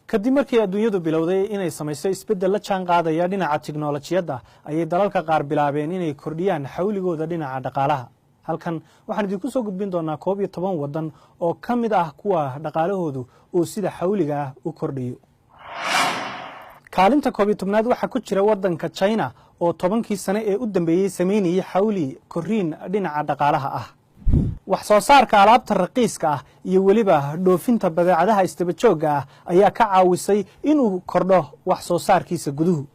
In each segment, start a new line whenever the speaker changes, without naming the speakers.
Kadib markii adduunyadu bilowday inay samayso isbeddel la jaan qaadaya dhinaca tiknolojiyadda, ayay dalalka qaar bilaabeen inay kordhiyaan xawligooda dhinaca dhaqaalaha. Halkan waxaan idinku soo gudbin doonaa 11 waddan oo ka mid ah kuwa dhaqaalahoodu uu sida xawliga ah u kordhayo. Kaalinta 11aad waxaa ku jira waddanka China, oo 10kii sane ee u dambeeyey samaynayay xawli korriin dhinaca dhaqaalaha ah. Wax soo saarka alaabta raqiiska ah iyo weliba dhoofinta badeecadaha isdabajoogga ah ayaa ka caawisay inuu kordho wax soo saarkiisa guduhu.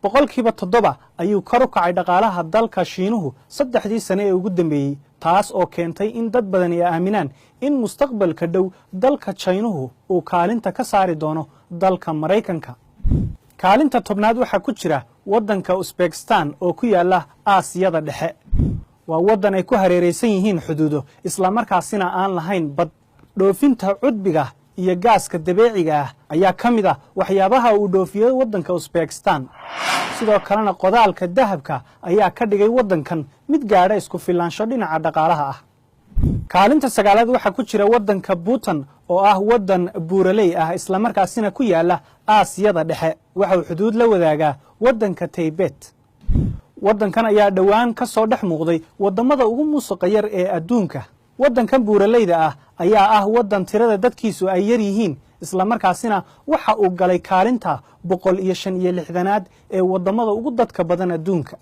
7% ayuu kor u kacay dhaqaalaha dalka Shiinuhu 3dii sane ee ugu dambeeyey, taas oo keentay in dad badani ay aaminaan in mustaqbalka dhow dalka Jaynuhu uu kaalinta ka saari doono dalka Maraykanka. Kaalinta 10aad waxaa ku jira waddanka Usbekistan oo ku yaala Aasiyada Dhexe. Waa waddan ay ku hareeraysan yihiin xuduudo, islamarkaasina aan lahayn bad. Dhoofinta cudbiga iyo gaaska dabeeciga ah ayaa ka mid ah waxyaabaha uu dhoofiyo waddanka Usbekistan. Sidoo kalena qodaalka dahabka ayaa ka dhigay waddankan mid gaadha isku filaansho dhinaca dhaqaalaha ah. Kaalinta sagaalaad waxaa ku jira waddanka Buutan, oo ah waddan buuraley ah, islamarkaasina ku yaala Aasiyada Dhexe. Waxa uu xuduud la wadaagaa waddanka Taybet. Waddankan ayaa dhowaan ka soo dhex muuqday waddamada ugu musuqa yar ee adduunka. Waddankan buuraleyda ah ayaa ah waddan tirada dadkiisu ay yar yihiin, islamarkaasina waxa uu galay kaalinta 165aad ee waddamada ugu dadka badan adduunka.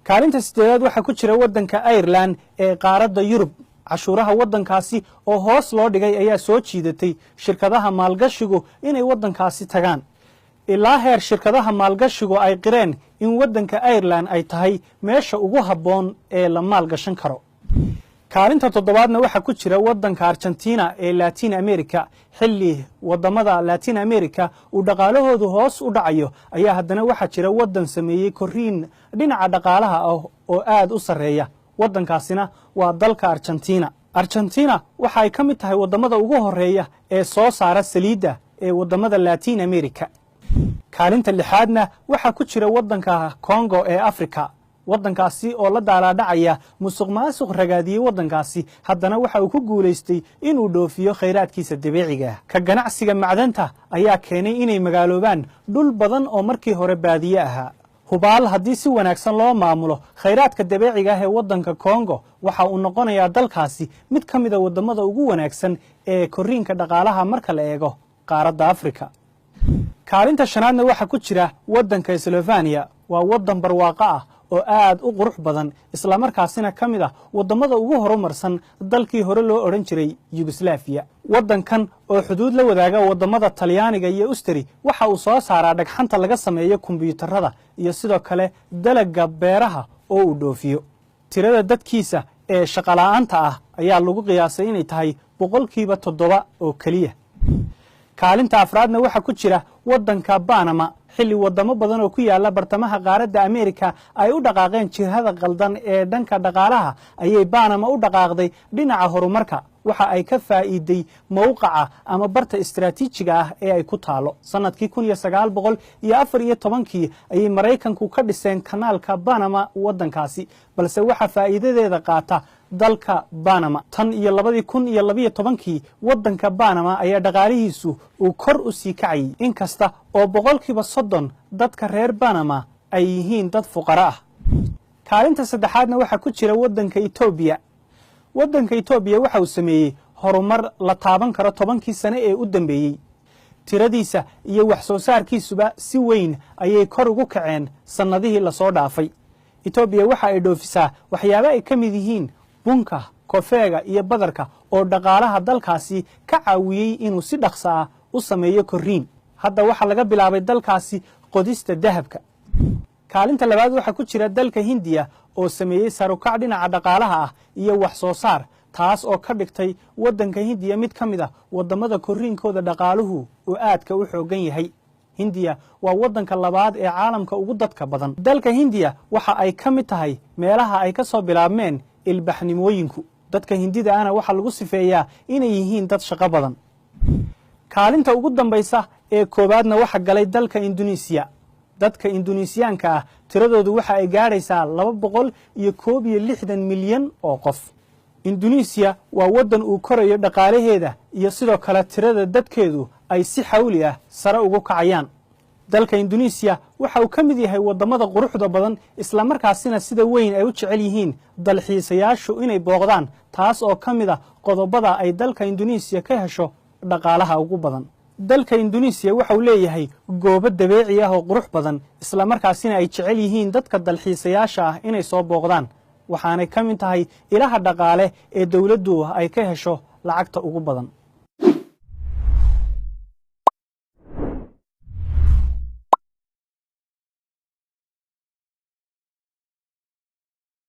Kaalinta sideedaad waxaa ku jira waddanka Irelan ee qaaradda Yurub. Cashuuraha waddankaasi oo hoos loo dhigay ayaa soo jiidatay shirkadaha maalgashigu inay waddankaasi tagaan, ilaa heer shirkadaha maalgashigu ay qireen in waddanka Irelan ay tahay meesha ugu habboon ee la maalgashan karo. Kaalinta toddobaadna waxaa ku jira waddanka Argentina ee Latin America. Xilli waddamada Latin America uu dhaqaalahoodu hoos u dhacayo ayaa haddana waxaa jira waddan sameeyey korriin dhinaca dhaqaalaha ah oo aad u sarreeya. Waddankaasina waa dalka Argentina. Argentina waxa ay ka mid tahay waddamada ugu horeeya ee soo saara saliidda ee waddamada Latin America. Kaalinta lixaadna waxaa ku jira waddanka Congo ee Africa. Waddankaasi oo la daalaadhacaya musuq maasuq ragaadiyey waddankaasi, haddana waxa uu ku guulaystay inuu dhoofiyo khayraadkiisa dabiiciga. Ka ganacsiga macdanta ayaa keenay inay magaaloobaan dhul badan oo markii hore baadiye ahaa. Hubaal, haddii si wanaagsan loo maamulo khayraadka dabiiciga ah ee waddanka Congo, waxa uu noqonayaa dalkaasi mid ka mida waddamada ugu wanaagsan ee korriinka dhaqaalaha marka la eego qaaradda Afrika. Kaalinta shanaadna waxaa ku jira waddanka Sloveniya. Waa waddan barwaaqo ah oo aad u qurux badan, islamarkaasina ka mid ah waddamada ugu horumarsan dalkii hore loo odhan jiray Yugoslaafiya. Waddankan oo xuduud la wadaaga waddamada Talyaaniga iyo Ustri waxa uu soo saaraa dhagxanta laga sameeyo kombiyuutarada iyo sidoo kale dalagga beeraha oo uu dhoofiyo. Tirada dadkiisa ee shaqola'aanta ah ayaa lagu qiyaasay inay tahay 7% oo keliya. Kaalinta afraadna waxaa ku jira waddanka Banama. Xilli waddamo badan oo ku yaala bartamaha qaaradda Ameerika ay u dhaqaaqeen jihada qaldan ee dhanka dhaqaalaha, ayay Banama u dhaqaaqday dhinaca horumarka. Waxa ay ka faa'iiday mowqaca ama barta istaraatiijiga ah ee ay ku taalo. Sanadkii 1914kii ayay Maraykanku ka dhiseen kanaalka Banama waddankaasi, balse waxaa faa'iidadeeda qaata dalka Banama. Tan iyo 2012kii waddanka Banama ayaa dhaqaalihiisu uu kor u sii kacayay, inkasta oo 30% dadka reer Banama ay yihiin dad fuqaro ah. Kaalinta saddexaadna waxaa ku jira waddanka Etoobiya. Waddanka Etoobiya waxa uu sameeyey horumar la taaban karo 10kii sane ee u dambeeyey. Tiradiisa iyo wax soo saarkiisuba si weyn ayay kor ugu kaceen sannadihii lasoo dhaafay. Etoobiya waxa ay dhoofisaa waxyaabo ay ka mid yihiin bunka, kofeega iyo badarka, oo dhaqaalaha dalkaasi ka caawiyey inuu si dhaqso ah u sameeyo korriin. Hadda waxaa laga bilaabay dalkaasi qodista dahabka. Kaalinta labaad waxaa ku jira dalka Hindiya, oo sameeyey sarukac dhinaca dhaqaalaha ah iyo wax soo saar, taas oo ka dhigtay waddanka Hindiya mid ka mid ah waddamada korriinkooda dhaqaaluhu uu aadka u xooggan yahay. Hindiya waa waddanka labaad ee caalamka ugu dadka badan. Dalka Hindiya waxa ay ka mid tahay meelaha ay ka soo bilaabmeen ilbaxnimooyinku. Dadka Hindida ahna waxaa lagu sifeeyaa inay yihiin dad shaqo badan. Kaalinta ugu dambaysa ee koowaadna waxa galay dalka Induneisiya. Dadka Induneisiyaanka ah tiradoodu waxa ay gaadhaysaa 261 milyan oo qof. Induneisiya waa waddan uu korayo dhaqaalaheeda iyo sidoo kale tirada dadkeedu ay si xawli ah sare ugu kacayaan. Dalka Induneisiya waxa uu ka mid yahay waddamada quruxda badan, islamarkaasina sida weyn ay u jecel yihiin dalxiisayaashu inay booqdaan, taas oo ka mid ah qodobada ay dalka Induneisiya ka hesho dhaqaalaha ugu badan. Dalka Induneisiya waxa uu leeyahay goobo dabeeci ah oo qurux badan, islamarkaasina ay jecel yihiin dadka dalxiisayaasha ah inay soo booqdaan, waxaanay ka mid tahay ilaha dhaqaale ee dowladdu ay ka hesho lacagta ugu badan.